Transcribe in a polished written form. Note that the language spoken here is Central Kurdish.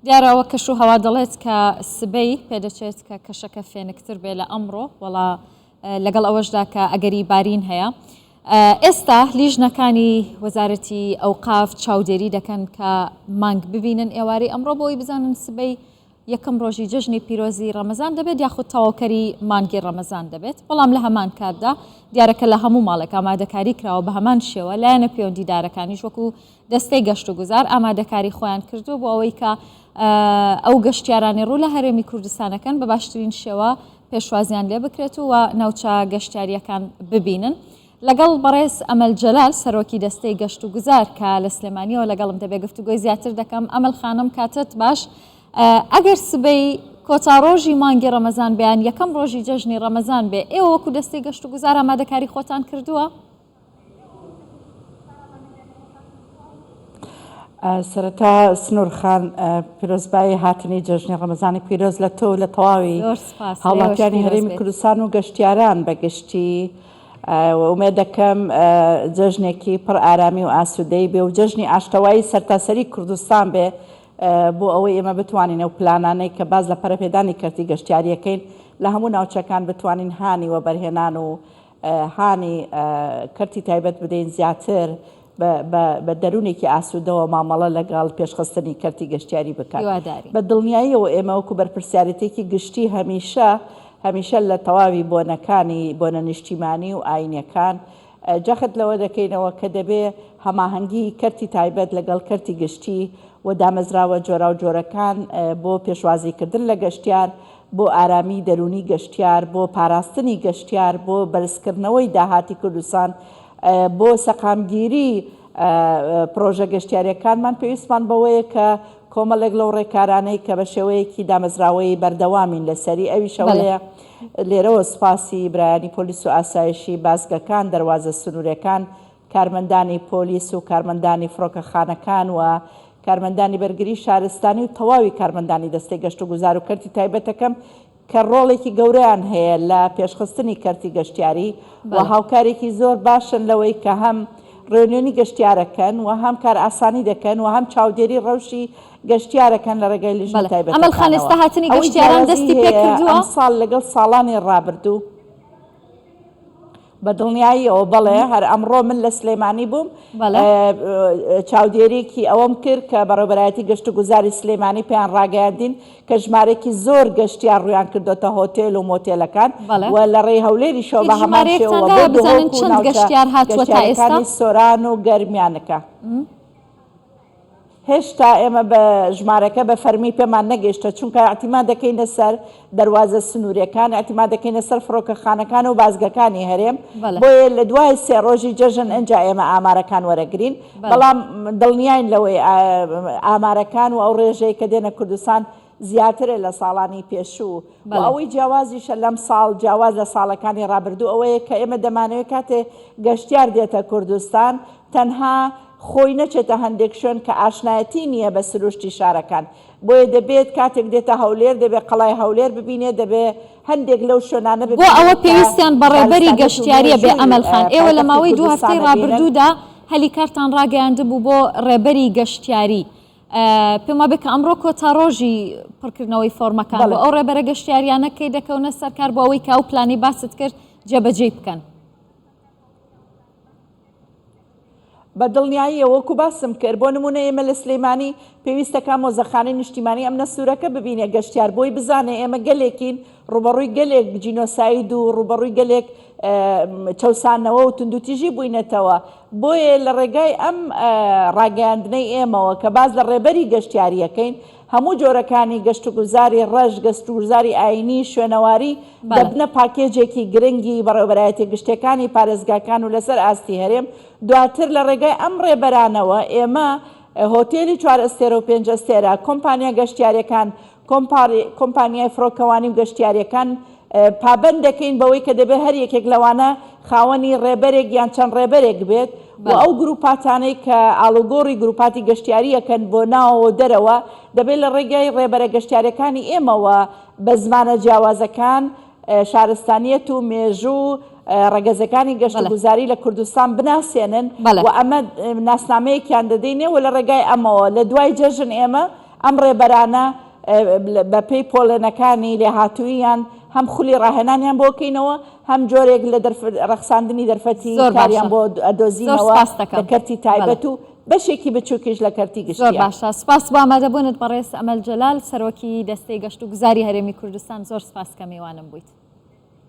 دیارە وەک کەش و هەوا دەڵێت کە سبەی پێدەچێت کە کەشەکە فێنکتر بێ لە ئەمڕۆ وەڵا لەگەڵ ئەوەشدا کە ئەگەری بارین هەیە. ئێستا لیژنەکانی وەزارەتی ئەوقاف چاودێری دەکەن کە مانگ ببینن ئێوارەی ئەمڕۆ بۆی بزانن سبەی یەکەم ڕۆژی جەژنی پیرۆزی ڕەمەزان دەبێت یاخود تەواوکەری مانگی ڕەمەزان دەبێت، بەڵام لە هەمان کاتدا دیارە کە لە هەموو ماڵێک ئامادەکاری کراوە بە هەمان شێوە لایەنە پەیوەندیدارەکانیش وەکو دەستەی گەشتوگوزار ئامادەکاری خۆیان کردووە بۆ ئەوەی کە ئەو گەشتیارانەی ڕوو لە هەرێمی کوردستانەکەن بە باشترین شێوە پێشوازیان لێ بکرێت و ناوچە گەشتیارییەکان ببینن. لەگەڵ بەڕێز ئەمەل جەلال سەرۆکی دەستەی گەشت و گوزار کە لە سلێمانیەوە لەگەڵم دەبێ گفتوگۆی زیاتر دەکەم. ئەمەل خانم کاتت باش. ئەگەر سبەی کۆتا ڕۆژی مانگی ڕەمەزان بێ یان یەکەم ڕۆژی جەژنی ڕەمەزان بێ ئێوە وەکو دەستەی گەشت و گوزار ئامادەکاری خۆتان کردووە؟ سەرەتا سنوور خان پیرۆزبایی هاتنی جەژنی ڕەمەزانی پیرۆز لە تۆ و لە تەواوی زۆر سپاس لێوەش هاوڵاتیانی پیرۆز هەرێمی بێت. کوردستان و گەشتیاران بە گشتی. ئومێد دەکەم جەژنێکی پڕ ئارامی و ئاسوودەیی بێ و جەژنی ئاشتەوایی سەرتاسەری کوردستان بێ بۆ ئەوەی ئێمە بتوانین ئەو پلانانەی کە باس لە پەرەپێدانی کەرتی گەشتیارییەکەین لە هەموو ناوچەکان بتوانین هانی وەبەرهێنان و هانی کەرتی تایبەت بدەین زیاتر بە دەروونێکی ئاسوودەوە مامەڵە لەگەڵ پێشخستنی کەرتی گەشتیاری بکات. هیوادارین. بە دڵنیاییەوە ئێمە وەکو بەرپرسیارێتییەکی گشتی هەمیشە هەمیشە لە تەواوی بۆنەکانی بۆنە نیشتیمانی و ئایینیەکان جەخت لەوە دەکەینەوە کە دەبێ هەماهەنگی کەرتی تایبەت لەگەڵ کەرتی گشتی و دامەزراوە جۆراوجۆرەکان بۆ پێشوازیکردن لە گەشتیار، بۆ ئارامی دەروونی گەشتیار، بۆ پاراستنی گەشتیار، بۆ بەرزکردنەوەی داهاتی کوردستان، بۆ سەقامگیری پڕۆژە گەشتیارییەکانمان پێویستمان بەوەیە کە کۆمەڵێک لەو ڕێکارانەی کە بە شێوەیەکی دامەزراوەیی بەردەوامین لەسەری ئەویش ئەوەیە لێرەوە سوپاسی برایانی پۆلیس و ئاسایشی بازگەکان، دەروازە سنوورەکان، کارمەندانی پۆلیس و کارمەندانی فڕۆکەخانەکان و کارمەندانی بەرگری شارستانی و تەواوی کارمەندانی دەستەی گەشتوگوزار و کەرتی تایبەت دەکەم کە ڕۆڵێکی گەورەیان هەیە لە پێشخستنی کەرتی گەشتیاری و هاوکارێکی زۆر باشن لەوەی کە هەم ڕێنوێنی گەشتیارەکەن و هەم کارئاسانی دەکەن و هەم چاودێری ڕەوشی گەشتیارەکەن لە ڕێگای لیژنە بەڵێ ئەمەل خان تایبەتەکانەوە. ئێستا هاتنی ئەوەی گەشتیاران جیاوازی دەستی هەیە پێکردووە؟ ئەمساڵ لەگەڵ ساڵانی ڕابردوو، بە دڵنیاییەوە بەڵێ، هەر ئەمڕۆ من لە سلێمانی بووم، چاودێرییەکی ئەوەم کرد کە بەڕێوەبەرایەتی گەشتوگوزاری سلێمانی پێیان ڕاگەیاندین کە ژمارەیەکی زۆر گەشتیار ڕوویان کردۆتە هۆتێل و مۆتێلەکان و لە ڕێی هەولێریشەوە هیچ بە هەمان ژمارەیەکتان شێوە بۆ دایە بزانن دهۆک و چەند ناوچە گەشتیار هاتووە تا ئێستا؟ گەشتیارەکانی سۆران و گەرمیانەکە. هێشتا ئێمە بە ژمارەکە بە فەرمی پێمان نەگەیشتە، چونکە ئیعتیماد دەکەینە سەر دەروازە سنووریەکان، ئیعتیماد دەکەینە سەر فڕۆکەخانەکان و بازگەکانی هەرێم، بۆیە لە دوای سێ ڕۆژی جەژن ئنجا ئێمە ئامارەکان وەرەگرین، بەڵام دڵنیاین لەوەی ئامارەکان و ئەو ڕێژەی کە دێنە کوردستان زیاترە لە ساڵانی پێشوو و ئەوەی جیاوازیشە لەم ساڵ جیاواز لە ساڵەکانی ڕابردوو ئەوەیە کە ئێمە دەمانەوێت کاتێ گەشتیار دێتە کوردستان تەنها خۆی نەچێتە هەندێک شوێن کە ئاشنایەتی نییە بە سروشتی شارەکان بۆیە دەبێت کاتێک دێتە هەولێر دەبێت قەڵای هەولێر ببینێت دەبێت هەندێک لەو شوێنانە بۆ ببینێت ئەوە کە پێویستیان بە ڕێبەری شارستانیەت و گەشتیارییە بێ مێژووی ئەمەل خان ئێوە لە پایتەختی ماوەی دوو کوردستان هەفتەی ئەبینن. ڕابردوودا هەلی کارتان ڕاگەیاندبوو بۆ ڕێبەری گەشتیاری پێم وابێ کە ئەمڕۆ کۆتا ڕۆژی پڕکردنەوەی فۆرمەکان بۆ ئەو ڕێبەرە گەشتیاریانە کەی دەکەونە سەر کار بۆ ئەوەی کە ئەو پلانەی باست کرد جێبەجێی بکەن؟ بە دڵنیاییەوە وەکو باسم کرد بۆ نموونە ئێمە لە سلێمانی پێویستە کا مۆزەخانەی نیشتیمانی ئەمنە سوورەکە ببینێ گەشتیار بۆی بزانێ ئێمە گەلێکین ڕووبەڕووی گەلێک جینۆساید و ڕووبەڕووی گەلێک چەوسانەوە و توندوتیژی بووینەتەوە بۆیە لە ڕێگای ئەم ڕاگەیاندنەی ئێمەوە کە باس لە ڕێبەری گەشتیارییەکەین، هەموو جۆرەکانی گەشتوگوزاری ڕەش، گەشتوگوزاری ئایینی، شوێنەواری، دەبنە پاکێجێکی گرنگی بەڕێوەبەرایەتیە گشتیەکانی پارێزگاکان و لەسەر ئاستی هەرێم، دواتر لە ڕێگای ئەم ڕێبەرانەوە ئێمە هۆتێلی چوار ئەستێرە و پێنج ئەستێرە، کۆمپانیا گەشتیاریەکان، کۆمپانیای فڕۆکەوانی و گەشتیارییەکان پابەند دەکەین بەوەی کە دەبێت هەر یەکێک لەوانە خاوەنی ڕێبەرێک یان چەند ڕێبەرێک بێت و ئەو گروپاتانەی کە ئاڵوگۆڕی گروپاتی گەشتیارییەکەن بۆ ناوەوە و دەرەوە دەبێت لە ڕێگای ڕێبەرە گەشتیارییەکانی ئێمەوە بە زمانە جیاوازەکان شارستانیەت و مێژوو ڕەگەزەکانی گەشتوگوزاری لە کوردستان بناسێنن و ئەمە ناسنامەیەکیان دەدەینێ و لە ڕێگای ئەمەوە لە دوای جەژن ئێمە. ئەم ڕێبەرانە بە پێی پۆڵێنەکانی لێهاتووییان هەم خولی ڕاهێنانیان بۆ کەینەوە هەم جۆرێک لە ڕەخساندنی دەرفەتی کاریان بۆ ئەدۆزینەوە لە کەرتی تایبەت و بەشێکی بچووکیش لە کەرتی گشتیە. زۆر باشە سوپاس بۆ ئامادەبوونت بەڕێز ئەمەل جەلال سەرۆکی دەستەی گەشتوگوزاری هەرێمی کوردستان زۆر سوپاس کە میوانم بوویت.